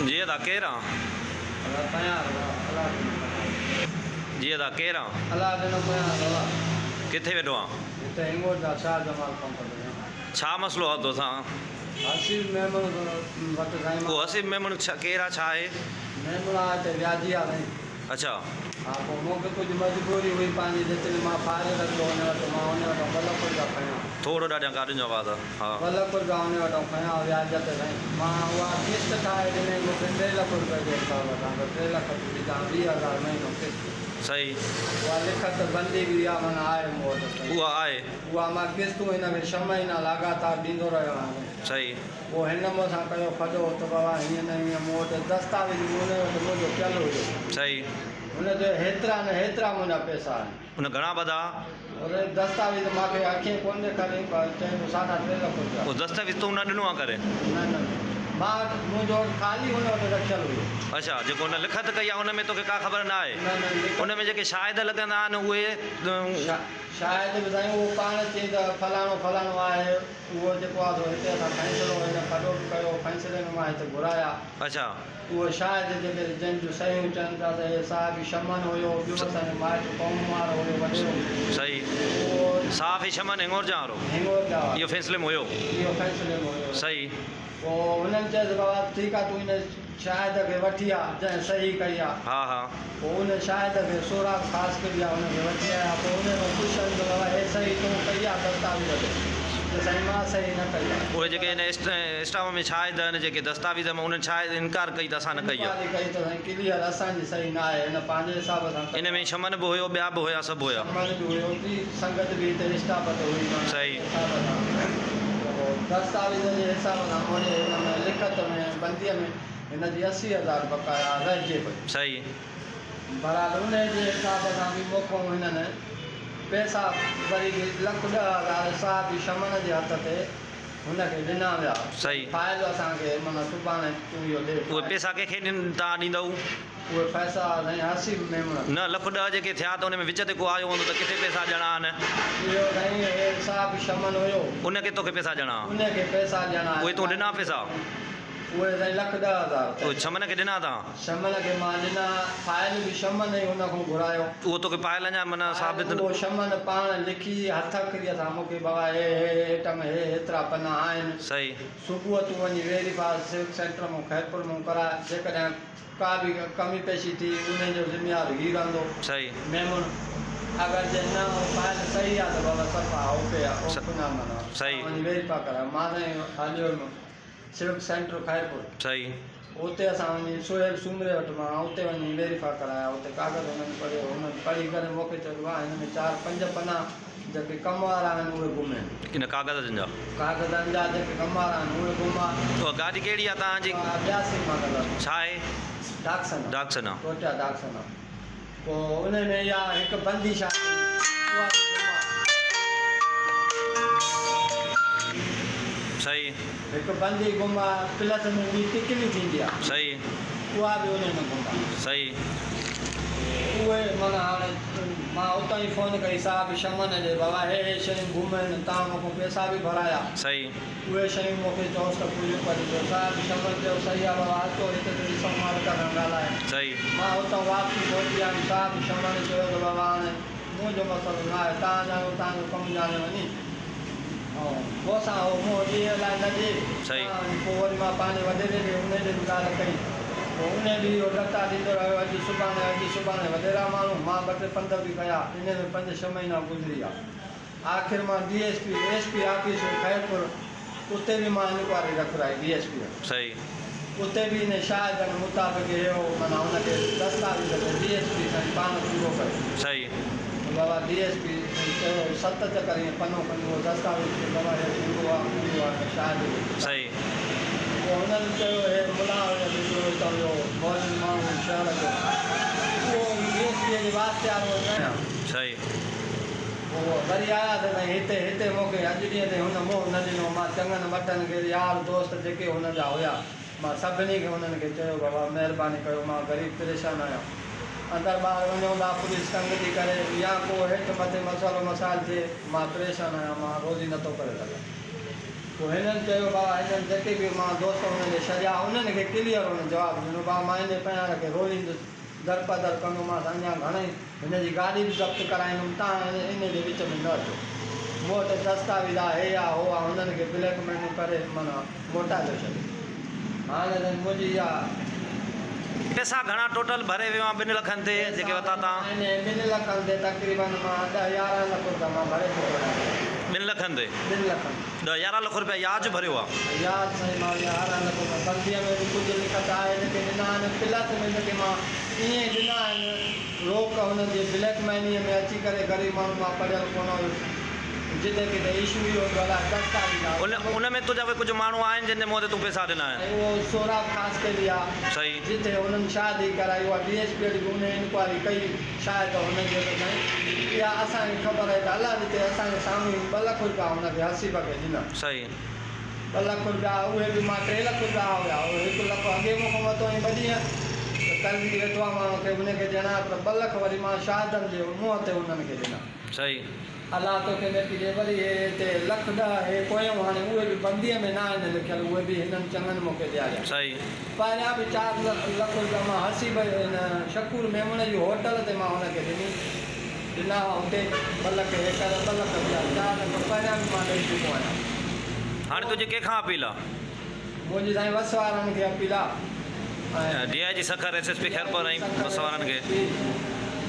جي ادا ڪير آن؟ ادا پيان ادا الله ڏنو پيان. جي ادا ڪير آن؟ الله ڏنو پيان ادا. ڪٿي ويٺو آن؟ هتي هنگور جا شاهه جمال پمپ تي ويٺو. ڇا مسئلو آ توسان؟ حسيب ميمڻ وٽ سائين مان. اهو حسيب ميمڻ ڇا ڪير آ ڇا آهي؟ ميمڻ آ هتي وياجي آ سائين. اڇا. ها پوء مون کي ڪجهه مجبوري هئي پنهنجي جيتري مان فارغ ٿيو ان وٽ مان ان وٽان ٻه لک رپيا کنيا. ٿورو ڏاڍيان گاڏين جو آواز آ ها. ٻه لک رپيا ان وٽان کنيا وياج تي سائين مان اها قسط ٺاهي ڏني مون کي ٽي لک رپئي جي حساب سان ته ٽي لک تون ڏجان 20 هزار مهينو قسط. صحيح. اها لکت بندي به اها معنيٰ آهي مون وٽ سائين. اها آهي. اها مان قسطون هن کي ڇهه مهينا لاڳاتار ڏيندو رهيو آهيان سائين. صحيح. پوء هن مون سان ڪيو ڦڏو ته بابا هيئن نه هيئن مون وٽ دستاويز به ان وٽ منهنجو پيل هيو. صحيح. هن چيو هيترا نه هيترا منهنجا پئسا آهن. هن گهڻا ٻڌا؟ هن دستاويز مان کي اکين ڪونه ڏيکاريائين پر چيائين ته ساڍا ٽي لک رپيا. اهو دستاويز تو نه ڏنو آ ڪري؟ نه نه مان وٽ منهنجو وٽ خالي هن وٽ رکيل هيو. اڇا جيڪو هن لکت ڪئي آ ان ۾ توکي ڪا خبر نه آهي؟ نه نه لکت. ان ۾ جيڪي شاهد لڳندا آهن اهي. شاهد به سائين اهو پاڻ چئي ته فلاڻو فلاڻو آهي. اهو جيڪو آ سو هتي اسان فيصلو هن کڏو به ڪيو فيصلي ۾ مان هتي گهرايا. اڇا. اهو شاهد جيڪي جن جون صحيحون چون پيا ته هي صحافي شمن هيو ٻيو اسان جو مائٽ قوم وارو هيو وڏيرو. صحيح. اهو. صحافي شمن هڱورجا وارو. هڱورجا وارو. اهو فيصلي ۾ هيو. اهو فيصلي ۾ هيو. صحيح. پوء هنن چيس بابا ٺيڪ آ تون هن شاهد کي وٺي آ جنهن صحيح ڪئي آ. ها ها. پوء ان شاهد کي سهراب خاص ڪڍي آ ان کي وٺي آيا پوء ان کان پڇيم ته بابا هي صحيح تون ڪئي آ دستاويز تي ته سائين مان صحيح نه ڪئي آ. اهي جيڪي هن اسٽاف ۾ شاهد آهن جيڪي دستاويز ۾ انهن شاهد انڪار ڪئي ته اسان نه ڪئي آ. انڪار ڪئي ته سائين ڪليئر اسان جي صحيح نه آهي هن پنهنجي حساب سان ڪئي ان آ. ۾ شمن به هيو ٻيا به هيا سڀ هيا. شمن به هيو ٻي سنگت به هتي اسٽاف تي هئي معنيٰ صحيح. حساب سان پوء دستاويز جي حساب سان منهنجي هن ۾ لکت ۾ بنديء ۾ هن جي 80 هزار بقايا رهجي پئي. صحيح. بهرحال انهيء جي حساب سان به مون کان هنن پئسا وري به لک 10 هزار صاحب شمن جي هٿ تي هن کي ڏنا ويا. صحيح. فائل اسان کي معنيٰ سڀاڻي تون اهو ڏي. اهي پئسا ڪنهن کي ڏين توهان ڏيندؤ؟ اهي پئسا سائين حسيب ميمڻ. نه لک ڏهه جيڪي ٿيا ته ان ۾ وچ تي ڪو آيو هوندو ته ڪٿي پئسا ڏيڻا آهن؟ اهو سائين هي صاحب شمن هيو. ان کي توکي پئسا ڏيڻا ها. ان کي پئسا ڏيڻا آهن. اهي تون ڏنا پئسا؟ اهي سائين لک 10 هزار ٿيا. اهي شمن کي ڏنا تان؟ شمن کي مان ڏنا. فائل به شمن ئي ان کان گهرايو. اهو توکي فائل اڃا معنيٰ ثابت. اهو شمن پاڻ لکي هٿ اکريء سان مون کي بابا هي هي ايٽم هي هيترا پنا آهن. صحيح. صبح تون وڃي ويريفاء سول سينٽر مون خيرپور مون ڪراء جيڪڏهن ڪا به ڪمي پيشي ٿي انهي جو ذميوار هي رهندو. صحيح. ميمڻ اگر جي نه اهو فائل صحيح آ ته بابا صفا اوڪي آ اوڪ نه معنيٰ صحيح. وڃي ويريفاء ڪراء مان سائين هليو ويم سول سينٽر خيرپور. صحيح. اتي اسان وڃي سهيل سومري وٽ مان اتي وڃي ويريفاء ڪرايا اتي ڪاغذ هنن پڙهيو هنن پڙهي ڪري مون کي چيو ته واهه هن ۾ چار پنج پنا جيڪي ڪم وارا آهن اهي گم آهن. ان ڪاغذن جا. ڪاغذن جا جيڪي ڪم وارا آهن اهي گم آهن. اها گاڏي ڪهڙي آهي توهان جي؟ اها 82 ماڊل آهي. ڇا آهي؟ ڊاڪسن آهي. ڊاڪسن آهي. ٽوٽيا ڊاڪسن آهي. پوء ان ۾ اها هڪ بندش آهي اها به گم آهي. صحيح. هڪ بندي گم آ پلس ۾ ٻي ٽڪلي ٿيندي آ. صحيح. اها به انهي ۾ گم آ. صحيح. اهي معنيٰ هاڻي مان اتان ئي فون ڪئي صاحب شمن ڏي بابا هي هي شيون گم آهن توهان مون کان پئسا به ڀرايا. صحيح. اهي شيون مون کي چئوس ته پوريون ڪري ڏيو. صاحب شمن چيو صحيح آ بابا اچو هتي ته ڏسون مالڪ سان ڳالهائي. صحيح. مان اتان واپسي موٽي آيم صاحب شمن چيو ته بابا هاڻي منهنجو مسئلو نه آهي توهان ڄاڻو توهان جو ڪم ڄاڻي وڃي. مون سان هو منهن ڏي الائي نه ڏي. صحيح. پوء وري مان پنهنجي وڏيري ڏي انهي ڏي به ڳالهه ڪئي. پوء انهي به اهو ڏٽا ڏيندو رهيو اڄ سڀاڻي اڄ سڀاڻي وڏيرا ماڻهو مان ٻه ٽي پنڌ به ڪيا انهي ۾ پنج ڇهه مهينا گذري ويا. آخر مان D S P S P office هئي خيرپور اتي به مان انڪوائري رکرائي ڊي ايس پي وٽ. صحيح. اتي به انهي شاهدن مطابق هيو معنيٰ ان کي دستاويز تي ڊي ايس پي سائين پاڻ پورو ڪيو. صحيح. ته بابا ڊي ايس پي سائين چيو ست چڪر ائين پنو کڻي اهو دستاويز چيو بابا هي ڪوڙو آ ڪوڙو آ هن شاهد جو ڪتاب. صحيح. پوء هنن چيو هي ملان هيو هڪڙو هتان جو مولوي ماڻهو هو شهر جو اهو ڊي ايس پي جي واسطي وارو نه. صحيح. پوء وري آيا ته سائين هتي هتي مون کي اڄ ڏينهن تائين هن منهن نه ڏنو. مان چڱن مٽن کي يار دوست جيڪي هن جا هيا مان سڀني کي انهن کي چيو بابا مهرباني ڪيو مان غريب پريشان آهيان. اندر ٻاهر وڃون ٿا پوليس تنگ ٿي ڪري يا ڪو هيٺ مٿي مسئلو مسائل ٿئي مان پريشان آهيان مان روزي نٿو ڪري سگهان. پوء هنن چيو بابا هنن جيڪي به مان دوست هنن جي ڇڏيا انهن کي ڪليئر هن جواب ڏنو بابا مان هن جي پهيان کي روليندس درپدر ڪندومانس اڃا گهڻئي هن جي گاڏي به ضبط ڪرائيندم تان ان جي وچ ۾ نه اچو مون وٽ دستاويز آ هي آ هو آ هنن کي بليڪ مينون ڪري معنيٰ موٽائي ٿو ڇڏي هاڻي سائين منهنجي اها. پئسا گهڻا ٽوٽل ڀري ويو آن ٻن لکن تي جيڪي وتا تان. انهي ٻن لکن تي تقريبن مان ڏهه يارهن لک روپيا مان ڀري چڪو آهيان. ٻن لکن تي. ٻن لکن. ڏهه يارهن لک روپيا ياج ڀريو آ. ياج سائين مان 11 لک روپيا بنديء ۾ به ڪجهه لکت آهي جيڪي ڏنا آهن پلس ۾ جيڪي مان ائين ئي ڏنا آهن روڪ هنن جي بليڪ مينيء ۾ اچي ڪري غريب ماڻهو مان پڙهيل ڪونه هيس جتي ڪٿي ايشو ئي هوندو الاء دستاويز آ ان ان ۾ تنهنجا به ڪجهه ماڻهو آهن جن جي منهن تي تون پئسا ڏنا آهن. ۽ اهو سهراب خاصخيلي آ صحيح. جتي هنن شادي ڪرائي اها ڊي ايس پي وٽ به انهي انڪوائري ڪئي شايد هن جي ته سائين اها اسان کي خبر آهي ته الله ڏتي اسان جي سامهون ئي ٻه لک روپيا هن کي حسيب کي ڏنا. صحيح. ٻه لک روپيا اهي به مان 3 لک روپيا هيا اهي هڪ لک اڳي مون کان ورتو هئائين ٻه ڏينهن ته قرضي ويٺو آهي مان کي ان کي ڏيڻا پر ٻه لک وري مان شاهدن جي منهن تي انهن کي ڏنا. صحيح. الله توکي نيڪي ڏي وري هي هتي لک ڏهه هي پويون هاڻي اهي به بنديء ۾ نه آهن لکيل اهي به هنن چڱن مون کي ڏياريا. صحيح. پهريان به 4 لک روپيا مان حسيب هن شڪور ميمڻ جي هوٽل تي مان هن کي ڏني ڏنا هئا اتي 2 لک هيڪر 2 لک ٻيا 4 لک پهريان به مان ڏئي چڪو آهيان. هاڻي تنهنجي ڪنهن کان اپيل آ؟ منهنجي سائين وس وارن کي اپيل آ ۽. D I G Sukkur S S P Khairpur ۽ وس وارن کي.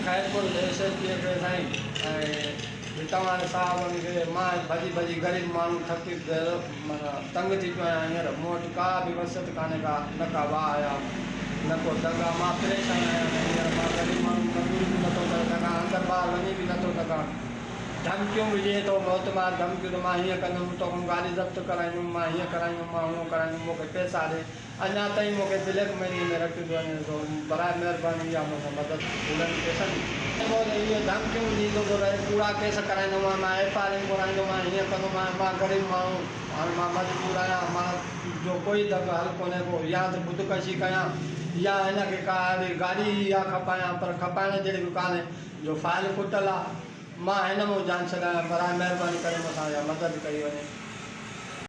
خيرپور ايس ايس پي کي سائين ۽ توهان صاحبن کي مان ڀڄي ڀڄي غريب ماڻهو ٿڪي معنيٰ تنگ ٿي پيو آهيان هينئر مون وٽ ڪا به وسعت ڪانهي ڪا نه ڪا واهه آ نه ڪو دڳ آ مان پريشان آهيان هينئر مان غريب ماڻهو مزدوري به نٿو ڪري سگهان اندر ٻاهر وڃي به نٿو سگهان ڌمڪيون به ڏئي ٿو موتمار ڌمڪيون ته مان هيئن ڪندم توکان گاڏي ضبط ڪرائيندم مان هيئن ڪرائيندم مان هونئن ڪرائيندم مون کي پئسا ڏي اڃا تائين مون کي بليڪ مني ۾ رکيو ٿو وڃي سو براء مهرباني اها مون سان مدد ڪوڙن ڪيسن ۾ اهي ڌمڪيون ڏيندو ٿو رهي ڪوڙا ڪيس ڪرائيندومانء مان ايف I R ڪرائيندومانء هيئن ڪندومانء مان غريب ماڻهو هاڻي مان مجبور آهيان مان جو ڪوئي دڳ حل ڪونهي ڪو يا ته خودڪشي ڪيان يا هن کي ڪا اهڙي گاڏي ئي اها کپايان پر کپائڻ جهڙي به ڪانهي جو فائل کٽل آ مان هن مون جان ڇڏايان براء مهرباني ڪري مون سان اها مدد ڪئي وڃي.